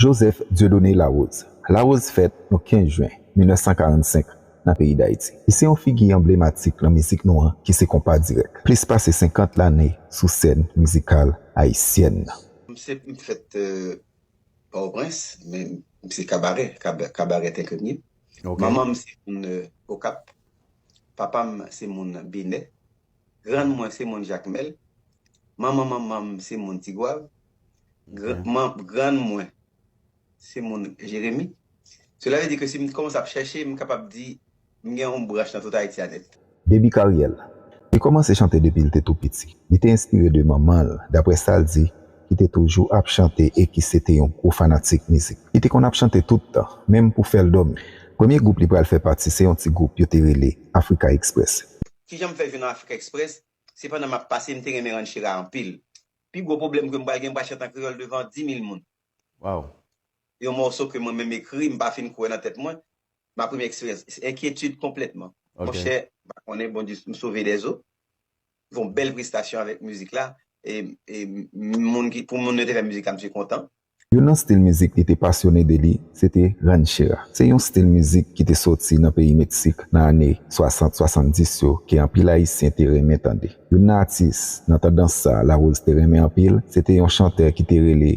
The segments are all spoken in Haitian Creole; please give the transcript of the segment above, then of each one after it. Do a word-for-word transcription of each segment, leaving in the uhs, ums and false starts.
Joseph Dieudonné Larose. Larose fèt yon kenz jen mil nèf san karannsenk nan peyi Dayiti. Li se yon figi anblematik nan mizik nou an ki se konpa dirèk. Plis pase senkant lane sou sèn mizikal ayisyèn nan. M se m fèt euh, Pòtoprens, men m se Kabarè, Kab- Kabarè Tenkenye. Manman m se moun euh, Okap, papa m se moun Benè, grann mwen se moun Jakmèl, manman manman m se moun Tigwav, grann mwen se moun Jeremi. Sela vle di ke si m kòmanse ap chèche, m kapab di m gen yon branch nan tout Ayiti a nèt. Debi karyè l. Li kòmanse chante depi l te tou piti. Li te enspire de manman l, daprè sa l di, ki te toujou ap chante e ki se te yon gwo fanatik mizik. Li te konn ap chante tout tan, menm pou fè l dòmi. Premye gwoup li pral fè pati se yon ti gwoup yo te rele Africa Express. Kijan m fè jwe nan Africa Express? Se pandan m ap pase, m te renmen Ranchera anpil. Pi gwo pwoblèm ke m pral gen, m pral chante an kreyòl devan dis mil moun. Yon mòso ke mwen menm ekri, m pa fin kwè nan tèt mwen. Ma premye eksperyans, enkyetid konplètman. Monchè, m pa konnen, Bondye m sove dèzo. Yon bèl prestasyon avèk mizik la. E, e moun ki, pou moun yo te fè mizik la, m te kontan. Youn nan stil mizik li te pasyone de li, se te ranchera. Se yon stil mizik ki te soti nan peyi Meksik nan ane swasant, swasanndis yo, ke anpil Ayisyen te renmen tande. Youn nan atis nan tandans sa a Larose te renmen anpil, se te yon chantè ki te rele.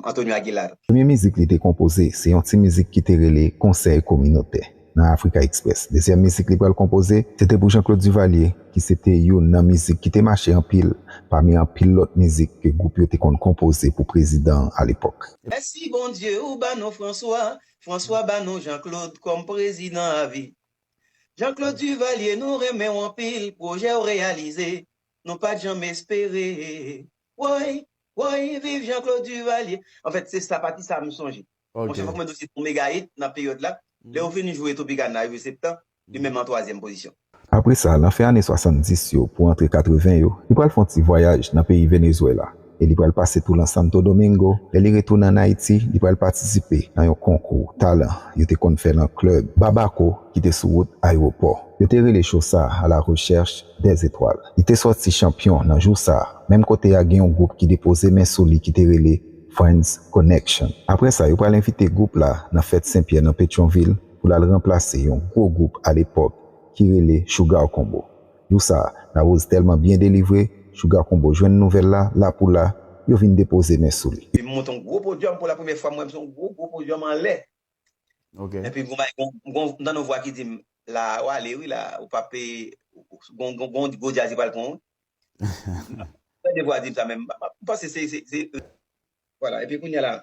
Antonio Aguilar. Premye mizik li te konpoze, se yon ti mizik ki te rele Konsèy Kominotè nan Africa Express. Dezyèm mizik li pral konpoze, se te pou Jean Claude Duvalier, ki se te youn nan mizik ki te mache anpil pami anpil lòt mizik ke gwoup yo te konn konpoze pou prezidan an alepòk. Mèsi Bondye ou ba nou Franswa, Franswa ba nou Jean Claude kòm prezidan avi. Jean Claude Duvalier nou renmen w anpil, pwojè w reyalize, nou pa t janm espere. Woy, woy, viv Jean Claude Duvalier. Anfèt, se sa pati sa m sonje. Monchè, fòk mwen di w se yon mega hit nan peryòd la. Lè yo vin jwe Tropicana, yo jwe Septan, li menm an twazyèm pozisyon. Apre sa, nan fen ane swasanndis yo pou antre katreven yo, li pral fè yon ti vwayaj nan peyi Venezwela. E li pral pase tou lan Santo Domingo. Lè li retounen ann Ayiti, li pral patisipe nan yon konkou talan yo te konn fè nan klèb Babaco ki te sou wout ayewopò. Yo te rele cho sa a la recherche des étoiles. Li te sòti chanpyon nan jou sa a. Menm kote a gen yon gwoup ki depoze men sou li ki te rele Friends Connection. Apre sa, yo pral envite gwoup la nan fèt Senpyè nan Petyonvil pou l al ranplase yon gwo gwoup alepòk ki rele Sugar Combo. Jou sa a, Larose tèlman byen delivre, Sugar Combo jwenn nouvèl la, la pou la, yo vin depoze men sou li. M monte yon gwo podyòm pou la premyè fwa, m wè m se yon gwo gwo podyòm anlè. Epi m gon, m gon, m tande yon vwa ki di m, la, w ale wi la, ou p ap, gon, gon, gon gwo djaz ki pral pran w. Tande vwa di m sa, men m panse se, se, se, vwala. Epi kounye a la,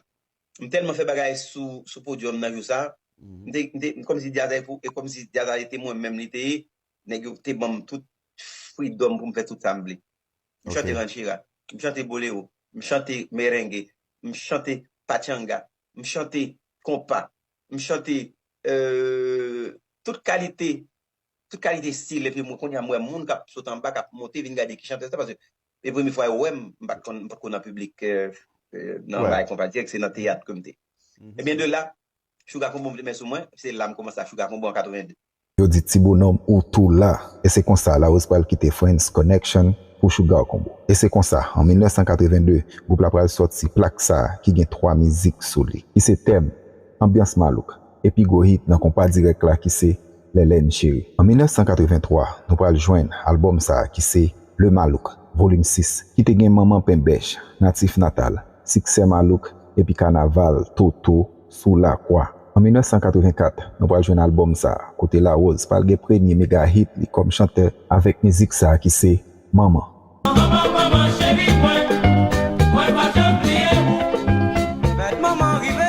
m tèlman fè bagay sou, sou podyòm nan jou sa, m te, m te, kòmsi djaz la, e kòmsi djaz la te mwen menm li te ye, nèg yo te ban m tout freedom pou m fè tout sa m vle. M chante ranchera, m chante bolero, m chante merengue, m chante pachanga, m chante konpa, m chante euh, tout kalite tout kalite stil, epi mwen kounye a m wè moun k ap sot anba, k ap monte, vin gade ki chantè sa, paske e premye fwa yo wè m, m pa t konn, m pa t konn nan piblik, euh, euh, nan bagay konpa dirèk, se nan teyat ke m te. Ebyen de la, Sugar Combo mete men sou mwen, se la m kòmanse ak Sugar Combo an katreven de. Yo di ti bonòm ou tou la. E se konsa Larose pral kite Friends Connection pou Sugar Combo. E se konsa, an mil nèf san katreven de, gwoup la pral sòti plak sa a ki gen twa mizik sou li, ki se Tèm, Anbyans Malouk, epi gwo hit nan konpa dirèk la ki se Lèlèn Cheri. An mil nèf san katreven twa, nou pral jwenn albòm sa a ki se Le Malouk, volim sis, ki te gen Manman Penbèch, Natif Natal, Siksè Malouk, epi Kanaval Toto sou Lakwa. An mil nèf san katreven kat, nou pral jwenn albòm sa a, kote Larose pral gen premye mega hit li kòm chantè avèk mizik sa a ki se Manman. Manman, manman, cheri mwen, mwen pa janm bliye ou. Fèt manman rive,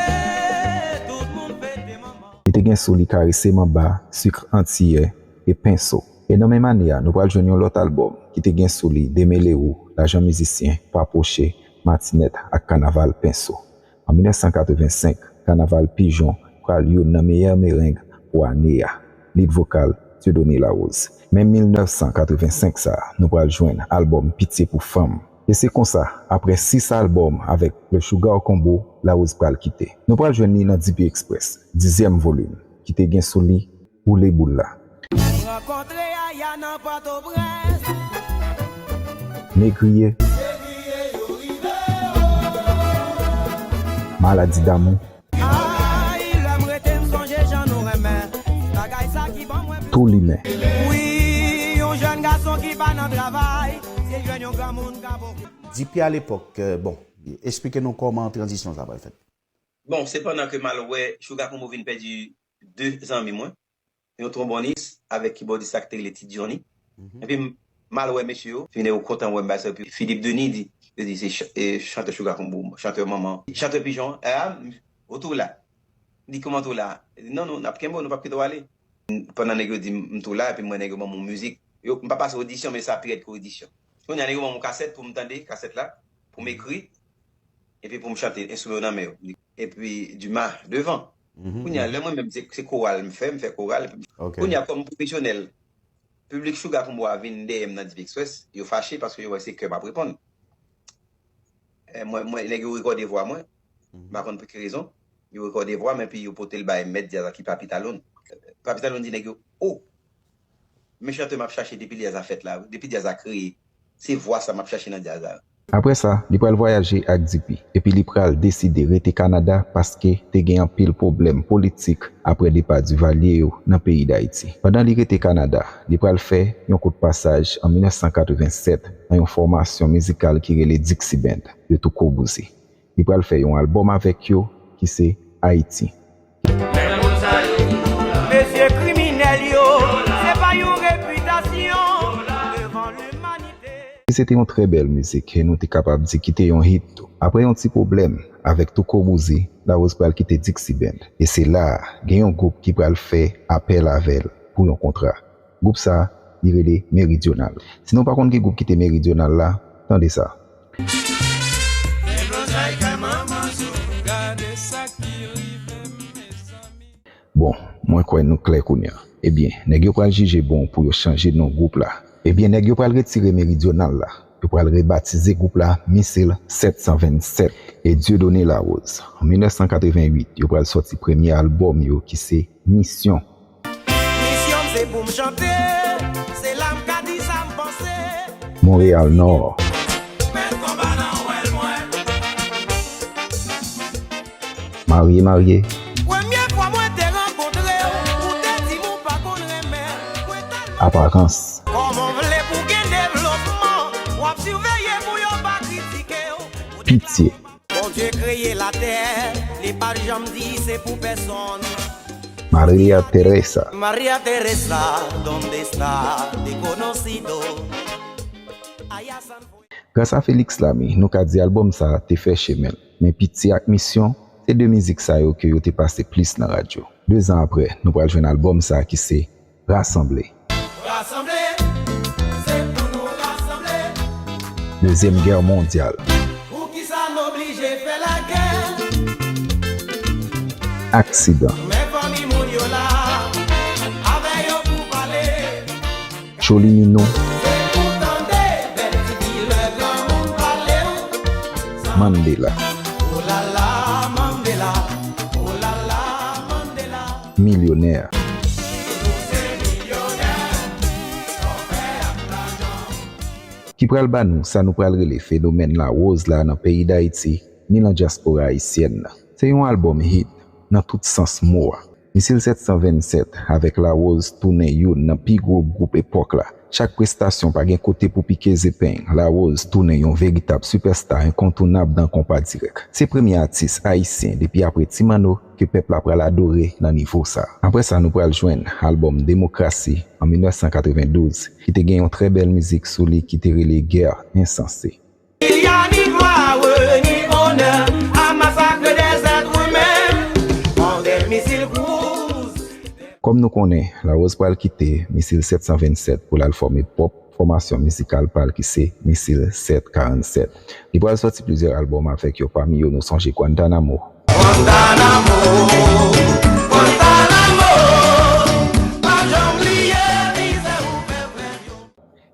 tout moun fete manman. Li te gen sou li Karese Manba, Sik Antiyè e Penso. E nan menm ane a, nou pral jwenn yon lòt albòm ki te gen sou li Demele Ou, Lajan Mizisyen, Pwa Pwoche, Matinèt ak Kanaval Penso. An mil nèf san katreven senk, Kanaval Pijon pral youn nan meyè mereng pou ane a. Lead vokal, Dieudonné Larose. Menm mil nèf san katreven senk sa a, nou pral jwenn albòm Pitye pou Fanm. E se konsa, aprè sis albòm avèk Le Sugar Combo, Larose pral kite. Nou pral jwenn li nan D P Express, dizyèm volim, ki te gen sou li Boule Boul la. M rankontre Aya nan Pòtoprens. Negriye. Negriye yo rive o. Maladi damou. Ay, lè m rete m sonje jan nou renmen. Bagay sa ki ban mwen plis. Tou limen. Wi, yon jèn gason ki pa nan travay, se jwenn yon granmoun k ap okipe. Dipi alepòk, euh, bon, eksplike nou kòman tranzisyon sa pral fèt. Bon, sepandan ke m al wè Sugar Combo vin pèdi de zanmi mwen, yon twonbònis avèk kibòdis la ki te rele Ti Johnny. Epi m, m al wè mesye yo, vin yo kontan wè m bay sa, epi Philippe Denis di, yo di se ch-, e, chantè Sugar Combo, chantè manman, chantè pijon, a, ou tou la. M di kòman tou la? Yo di non, non, n ap kenbe w, nou p ap kite w ale. Pandan nèg yo di m, m tou la, epi m wè nèg yo ban m yon mizik. Yo, m pa pase odisyon, men sa pi rèd ke odisyon. Kounye a nèg yo ban m yon kasèt pou m tande, kasèt la, pou m ekri, epi pou m chante, enstriman yo nan men yo. Epi Duma devan. Kounye a, lè mwen menm, se, se koral m fè, m fè koral. Kounye a, kòm pwofesyonèl, piblik Sugar Combo a vin dèyè m nan Dipi Express, yo fache paske yo wè se kè m ap reponn. E, mwen, mwen, nèg yo rekòde vwa mwen, m pa konn pou ki rezon, yo rekòde vwa m epi yo pote l bay mèt djaz la ki Papi Talon. Papi Talon di nèg yo, o, men chante m ap chache depi djaz la fèt la, depi djaz la kreye, se vwa sa m ap chache nan djaz la. Apre sa, li pral vwayaje ak Dipi, epi li pral deside rete Kanada paske te gen anpil pwoblèm politik apre depa Duvalier yo nan peyi Dayiti. Pandan li rete Kanada, li pral fè yon kout pasaj an mil nèf san katreven sèt nan yon fòmasyon mizikal ki rele Dixie Band de Touko Bouzi. Li pral fè yon albòm avèk yo ki se Ayiti. Mesye kriminèl yo, se pa yon repitasyon devan limanite. Li se te yon trè bèl mizik e nou te kapab di ki te yon hit tou. Apre yon ti pwoblèm avèk Touko Bouzi, Larose pral kite Dixie Band. E se la a, gen yon gwoup ki pral fè apèl avè l pou yon kontra. Gwoup sa a, li rele Meridional. Si nou pa konn ki gwoup ki te Meridional la, tande sa. Bon, mwen kwè nou klè kounye a. Ebyen, nèg yo pral jije bon pou yo chanje non gwoup la. Ebyen, nèg yo pral retire Meridional la. Yo pral rebatize gwoup la Misil sèt san vennsèt e Dieudonné Larose. An mil nèf san katreven uit, yo pral sòti premye albòm yo ki se Misyon. Misyon m se pou m chante, se la m ka di sa m panse. Montréal Nord. Mèt konba nan wèl mwen. Marye marye. Premye fwa mwen te rankontre w, ou te di m ou pa konn renmen. Mwen tèlman Aparans. Kòman w vle pou gen devlopman, w ap siveye pou yo pa kritike w. Pitye. Bondye kreye latè, li pa t janm di se pou pèsonn. Maria Teresa. Maria Teresa, donde está? Desconocido. Allá San Gras a Felix Lamy, nou ka di albòm sa a te fè chemen l. Men Pitye ak Misyon, se de mizik sa yo ke yo te pase plis nan radyo. De zan apre, nou pral jwenn albòm sa a ki se Rasanble. Rasanble, se pou nou rasanble. Dezyèm Gè Mondyal. Poukisa n oblije fè lagè? Aksidan. Men fanmi moun yo la, avè yo pou pale. Tcholimino. Se pou tande bèl figi lè granmoun pale w. Mandela. Olala, Mandela, olala, Mandela. Milyonè. Ki pral ba nou sa nou pral rele fenomèn Larose la nan peyi Dayiti, ni nan dyaspora ayisyèn nan. Se yon albòm hit nan tout sans mo a. Misil sèt san vennsèt avèk Larose tounen youn nan pi gwo gwoup epòk la. Chak prestasyon pa gen kote pou pike zepeng, Larose tounen yon veritab sipèsta enkontounab nan konpa dirèk. Se premye atis ayisyen depi apre Ti Manno ke pèp la pral adore nan nivo sa. Apre sa, nou pral jwenn albòm Demokrasi an mil nèf san katrevendouz, ki te gen yon trè bèl mizik sou li ki te rele Guerre Insensée. Il y a ni gloire, ni honneur à massacrer des êtres humains, on des missiles cruise. Kòm nou konnen, Larose pral kite Misil sèt san vennsèt pou l al fòme pwòp fòmasyon mizikal pa l ki se Misil sèt karannsèt. Li pral sòti plizyè albòm avèk yo, pami yo nou sonje Guantanamo. Guantanamo, Guantanamo, pa janm bliye mizè ou fè frè yo.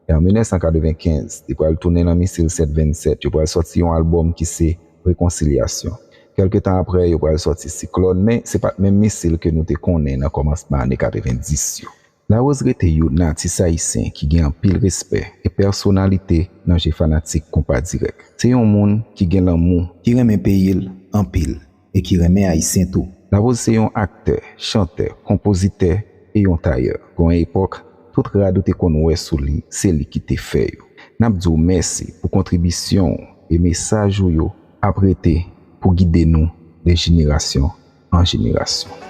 E an mil nèf san katrevenkenz, li pral tounen nan Misil sèt vennsèt, yo pral sòti yon albòm ki se Rekonsilyasyon. Kèlke tan apre, yo pral sòti Siklòn, men se pa t menm Misil ke nou te konnen nan kòmansman ane katrevendis yo. Larose rete youn nan atis ayisyen ki gen anpil respè e pèsonalite nan je fanatik konpa dirèk. Se yon moun ki gen lanmou, ki renmen peyi l anpil. e ki renmen Ayisyen tou. Lavoz se yon aktè, chantè, konpozitè e yon tayè. Gen yon epòk, tout rad ou te konn wè sou li, se li ki te fè yo. N ap di w mèsi pou kontribisyon w e mesaj ou yo ap rete pou gide nou de jenerasyon an jenerasyon.